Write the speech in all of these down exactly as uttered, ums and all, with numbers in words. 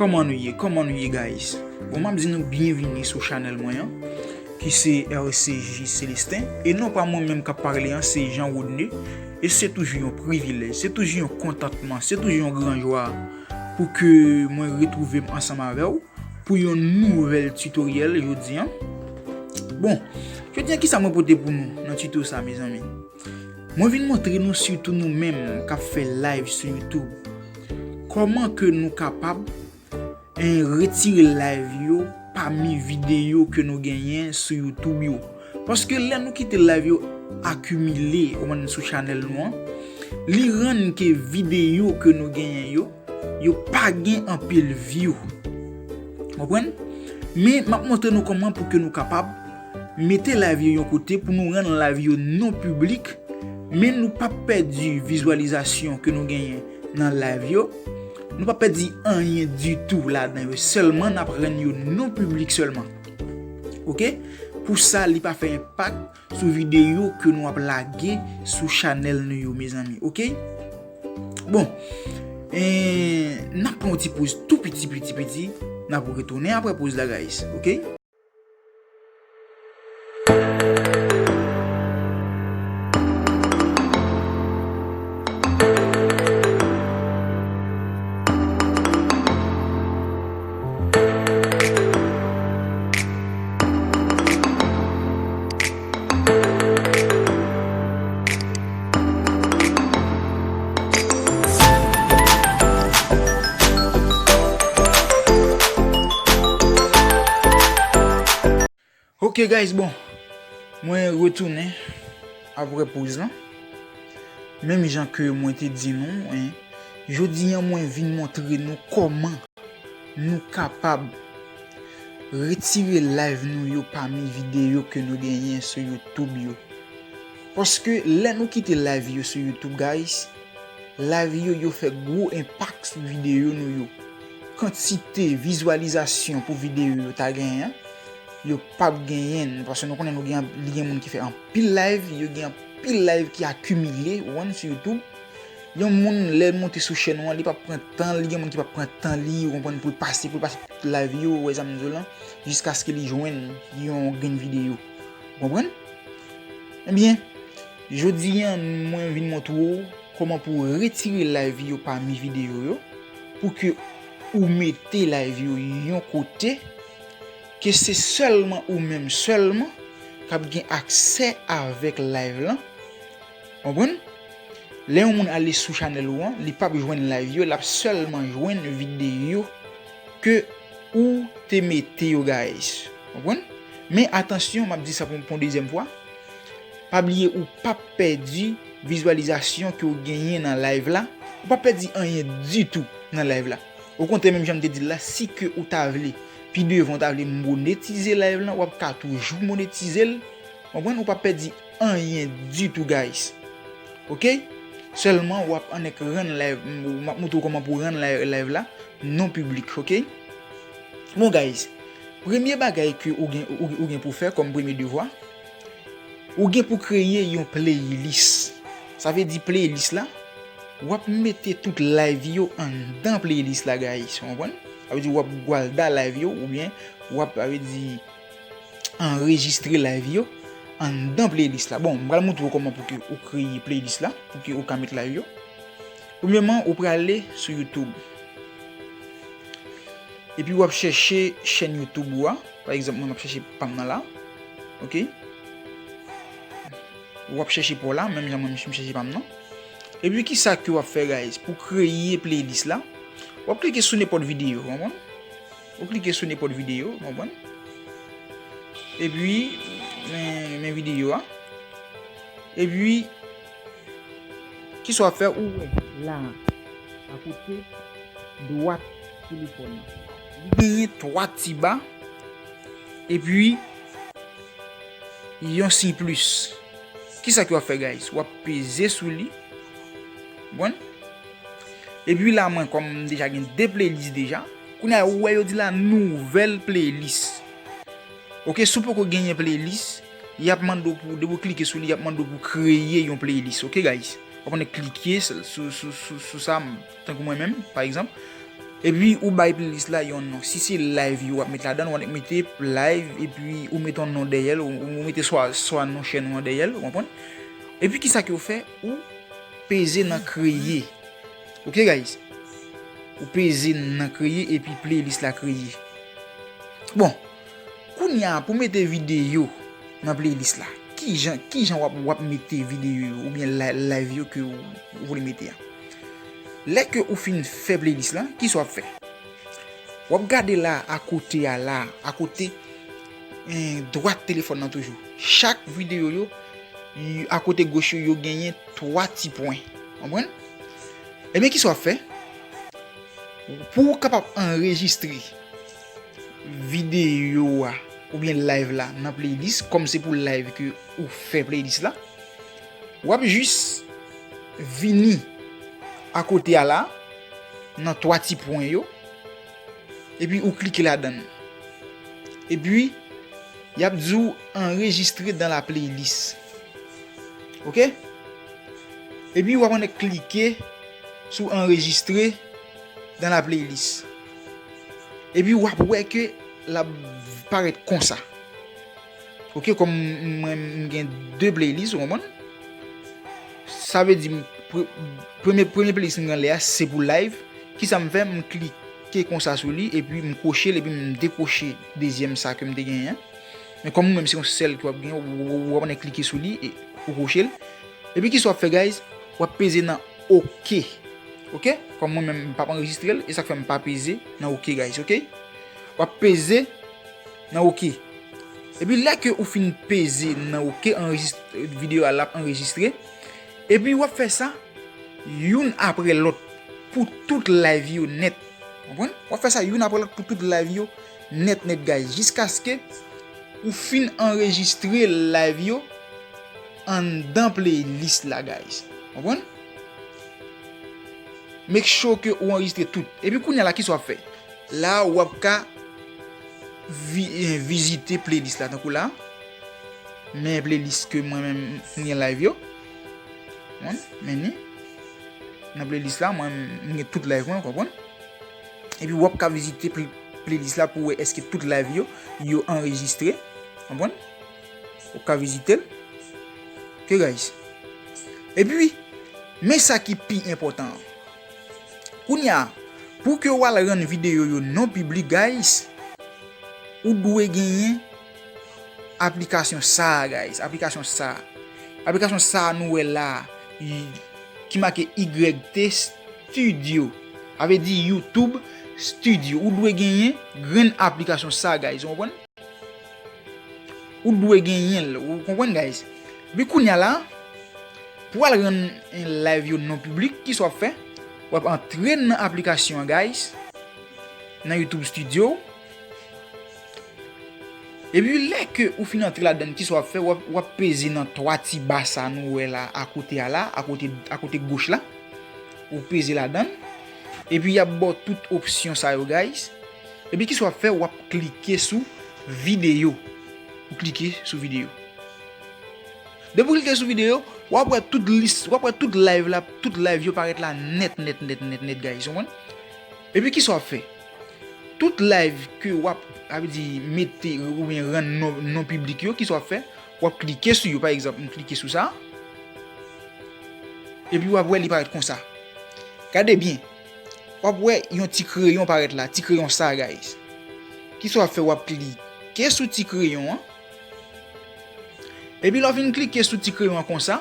Kòman nou ye? Kòman nou ye, guys? Bon, m ap di nou byenvini sou chanèl mwen an, ki se R C J Célestin. E non pa mwen menm k ap pale an, se Jean Rodney. E se toujou yon privilèj, se toujou yon kontantman, se toujou yon gran jwa pou ke mwen retwouve m ansanm avè w pou yon nouvèl tutoriel jodi an. Bon, jodi an, kisa mwen pote pou nou nan tuto sa, mezanmi? Mwen vin montre nou, sitou nou menm k ap fè live sou YouTube, kòman ke nou kapab, en, retire live yo pami videyo ke nou genyen sou YouTube yo. Paske lè nou kite live yo akimile, ou konprann, sou chanèl nou an, li rann ke videyo ke nou genyen yo, yo pa gen anpil view. Konprann? Men m ap montre nou kòman pou ke nou kapab mete live yo yon kote pou nou rann live yo non piblik, men nou p ap pèdi vizyalizasyon ke nou genyen nan live yo. Nou p ap pèdi anyen ditou ladan yo. Sèlman n ap rann yo non piblik sèlman. Oke? Pou sa, li pa fè enpak sou videyo ke nou ap lage sou chanèl nou yo, mezanmi. Oke? Bon, e, n ap pran yon ti poz tou piti, piti, piti. N ap retounen apre poz la, guys. Oke? Ok, guys, bon, mwen retounen apre poz lan. Menm jan ke mwen te di nou, en, jodi an mwen vin montre nou kòman nou kapab retire live nou yo pami videyo ke nou genyen sou YouTube yo. Paske lè nou kite live yo sou YouTube, guys, live yo, yo fè gwo enpak sou videyo nou yo. Kantite vizyalizasyon pou videyo yo ta genyen an, yo p ap genyen l. Paske nou konnen nou gen, li gen moun ki fè anpil live, yo gen anpil live ki akimile, ou konprann, sou YouTube. Yon moun, lè l monte sou chèn ou an, li p ap pran tan l, li gen moun ki p ap pran tan li, ou konprann, pou l pase, pou l pase tout live yo, ou wè sa m di w lan, jiskaske li jwenn yon grenn videyo. Ou konprann? Ebyen, jodi an, mwen vin montre w kòman pou w retire live yo pami videyo yo, pou ke ou mete live yo yon kote, ke se sèlman ou menm sèlman k ap gen aksè avèk live lan. Konprann? Lè yon moun ale sou chanèl ou an, li p ap jwenn live yo, l ap sèlman jwenn videyo ke ou te mete yo, guys. Konprann? Men atansyon, m ap di sa pou, pou yon dezyèm fwa. Pa bliye, ou p ap pèdi vizyalizasyon ke w genyen nan live la. Ou p ap pèdi anyen ditou nan live la. Okontrè, menm jan m te di l la, si ke ou ta vle, pi devan ou ta vle monetize live lan, w ap ka toujou monetize l. Konprann? Ou p ap pèdi anyen ditou, guys. Oke? Sèlman, w ap annik rann live, m ap montre w kòman pou w rann live, live la non piblik, oke? Bon, guys, premye bagay ke ou gen, ou, ou gen pou fè kòm premye devwa, ou gen pou kreye yon playlist. Sa vle di playlist la, w ap mete tout live yo anndan playlist la, guys. Ou konprann? Sa vle di w ap gwalda live yo, oubyen w ap, sa vle di, anrejistre live yo anndan playlist la. Bon, m pral montre w kòman pou ke ou kreye playlist la, pou ke ou ka met live yo. Premyèman, ou prale sou YouTube. Epi w ap chèche chèn YouTube ou a. Pa egzanp, mwen m ap chèche pa m nan la. Oke? W ap chèche pa w la, menm jan mwen m chèche pa m nan. Epi kisa ke w ap fè, guys? Pou kreye playlist la, w ap klike sou nenpòt videyo, konprann? Ou klike sou nenpòt videyo, konprann? Epi, men, men videyo a. Epi, kisa w ap fè? Ou wè la, akote dwat telefòn nan, li genyen twa ti ba, epi yon siy plis. Kisa ke w ap fè, guys? W ap peze sou li. Konprann? Epi la, mwen, kòm m deja gen de playlist deja, kounye a, ou wè yo di la nouvèl playlist. Oke, si w poko genyen playlist, y ap mande w pou, depi w klike sou li, y ap mande w pou kreye yon playlist. Oke, guys? W ap annik klike sou, sou, sou, sou, sou sa, tankou mwen menm, pa egzanp. Epi ou bay playlist la yon non. Si se live yo w ap met ladan, ou annik mete live, epi ou mete yon non dèyè l, ou, ou mete swa, swa non chèn ou an dèyè l, ou konprann? Epi kisa ke w fè? Ou peze nan kreye. Ok, guys? Ou peze nan kreye, epi playlist la kreye. Bon, kounye a, pou mete videyo nan playlist la, kijan, kijan w ap, w ap mete videyo yo, oubyen li-, live yo ke w, ou vle mete a? Lè ke ou fin fè playlist la, kisa w ap fè? W ap gade la, akote a la, akote, en, dwat telefòn nan toujou. Chak videyo yo, y-, akote goch yo, yo genyen twa ti pwen. Konprann? Ebyen, kisa w ap fè? Pou w kapab anrejistre videyo a oubyen live la nan playlist, kòm se pou live ke ou fè playlist la, w ap jis vini akote a la, nan twa ti pwen yo, epi ou klike ladan l. Epi, y ap di w enregistrer dans la playlist. Ok? Epi, w ap annik klike sou enregistrer dans la playlist. Epi, w ap wè ke l ap parèt konsa. Ok, kòm mwen, m gen de playlist, ou konprann? Sa vle di, m pre-, premye, premye playlist m gen anlè a, se pou live. Kisa m fè? M klike konsa sou li, epi m kwoche l, epi m dekwoche dezyèm sa ke m te genyen an. Men kòm ou menm se yon sèl ke w ap genyen, ou, ou, ou ap annik klike sou li, e ou kwoche l. Epi kisa w ap fè, guys? W ap peze nan ok. Ok? Kòm mwen menm, m p ap anrejistre l, e sa k fè m pa peze nan ok, guys, ok? W ap peze nan ok. Epi lè ke ou fin peze nan ok, anrejis-, videyo a l ap anrejistre. Epi w ap fè sa youn apre lòt pou tout live yo nèt. Konprann? W ap fè sa youn apre lòt pou tout live yo nèt, nèt, guys. Jiskaske ou fin anrejistre live yo anndan playlist la, guys. Konprann? Make sure ke ou anrejistre tout. Epi kounye a la, kisa w ap fè? La, w ap ka vi-, eh, vizite playlist la, tankou la. Men playlist ke mwen menm, m gen live yo. Konprann? Men ni. Nan playlist la, mwen, m gen tout live mwen, konprann? Epi w ap ka vizite pl-, playlist la pou wè èske tout live yo, yo anrejistre. Konprann? Ou ka vizite l. Ok, guys. Epi, men sa ki pi enpòtan an. Kounye a, pou ke w al rann videyo yo non piblik, guys, ou dwe genyen aplikasyon sa a, guys. Aplikasyon sa a. Aplikasyon sa a nou wè la a, y-, ki make Y T Studio. Sa vle di YouTube Studio. Ou dwe genyen grenn aplikasyon sa a, guys. Ou konprann? Ou dwe genyen l. Ou konprann, guys? Epi kounye a la, pou al rann live yo non piblik, kisa w ap fè? W ap antre nan aplikasyon an, guys. Nan YouTube Studio. Epi lè ke ou fin antre ladan l, kisa w ap fè? W ap, w ap peze nan twa ti ba sa nou wè la, akote a la, akote, akote goch la. Ou peze ladan l. Epi y ap ba w tout opsyon sa yo, guys. Epi kisa w ap fè? W ap klike sou videyo. Ou klike sou videyo. Depi w klike sou videyo, w ap wè tout lis, w ap wè tout live la, tout live yo parèt la nèt, nèt, nèt, nèt, nèt, guys. Ou konprann? Epi kisa w ap fè? Tout live ke w ap, sa vle di, mete oubyen rann non, non piblik yo, kisa w ap fè? W ap klike sou yo, pa egzanp, m klike sou sa. Epi w ap wè li parèt konsa. Gade byen. W ap wè yon ti kreyon parèt la, ti kreyon sa, guys. Kisa w ap fè? W ap klike sou ti kreyon an. Epi lè w fin klike sou ti kreyon an konsa,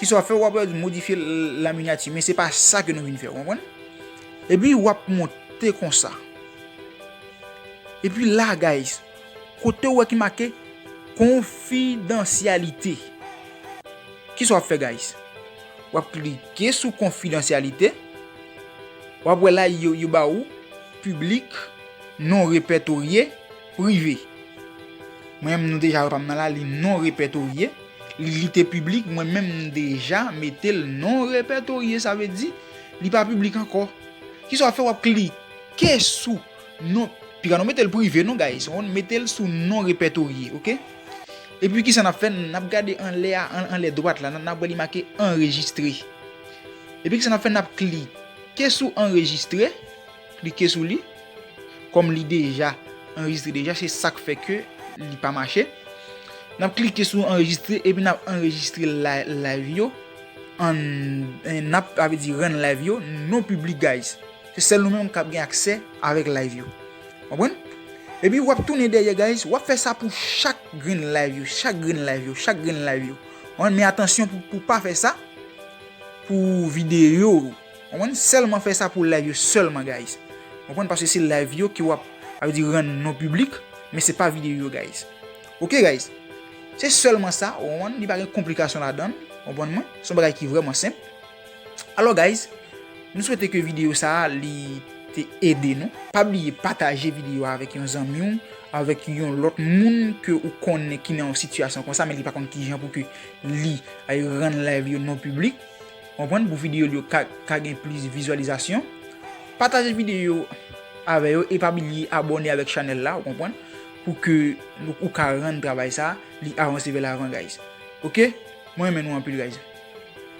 kisa w ap fè? W ap modifye l, la miniati, men se pa sa ke nou vin fè, w konprann? Epi w ap monte konsa. Epi la, guys, kote w wè ki make konfidansyalite. Kisa w ap fè, guys? W ap klike sou konfidansyalite. W ap wè la, yo, yo ba ou piblik, non repètorye, prive. Mwen menm nou deja wè pa m nan la, li non repètorye. Li, li te piblik, mwen menm m deja mete l non repètorye, sa vle di, li pa piblik ankò. Kisa w ap fè? W ap klike sou non, piga nou mete l prive non, guys. W mete l sou non repètorye, ok? Epi kisa n ap fè? N ap gade anlè a, an-, anlè dwat la, n ap wè li make anrejistre. Epi kisa n ap fè? N ap klike sou anrejistre. Klike sou li. Kòm li deja anrejistre deja, se sa k fè ke li pa mache. N ap klike sou anrejistre epi n ap anrejistre live yo. An, n ap, sa vle di, rann live yo non piblik, guys. Se sèl nou menm k ap gen aksè avèk live yo. Konprann? Epi w ap tounen dèyè, guys, w ap fè sa pou chak grenn live yo, chak grenn live yo, chak grenn live yo. Konprann? Men atansyon pou, pou pa fè sa pou videyo. Konprann? Sèlman fè sa pou live yo sèlman, guys. Konprann? Paske se live yo ki w ap, sa vle di, rann non piblik, men se pa videyo yo, guys. Ok, guys? Se sèlman sa, konprann? Li pa gen konplikasyon ladan l, konprann mwen? Se yon bagay ki vrèman senp. Alò, guys, nou swete ke videyo sa a, li te ede nou. Pa bliye pataje videyo a avèk yon zanmi w, avèk yon lòt moun ke ou konnen ki nan yon sitiyasyon konsa, men li pa konn kijan pou ke li ay rann live yo non piblik. Konprann? Pou videyo l yo ka, ka gen plis vizyalizasyon. Pataje videyo avè yo e pa bliye abòne avèk chanèl la, ou konprann? Pou ke nou, ou ka rann travay sa, li avanse vè lavan, guys. Ok? Mwen renmen nou anpil, guys.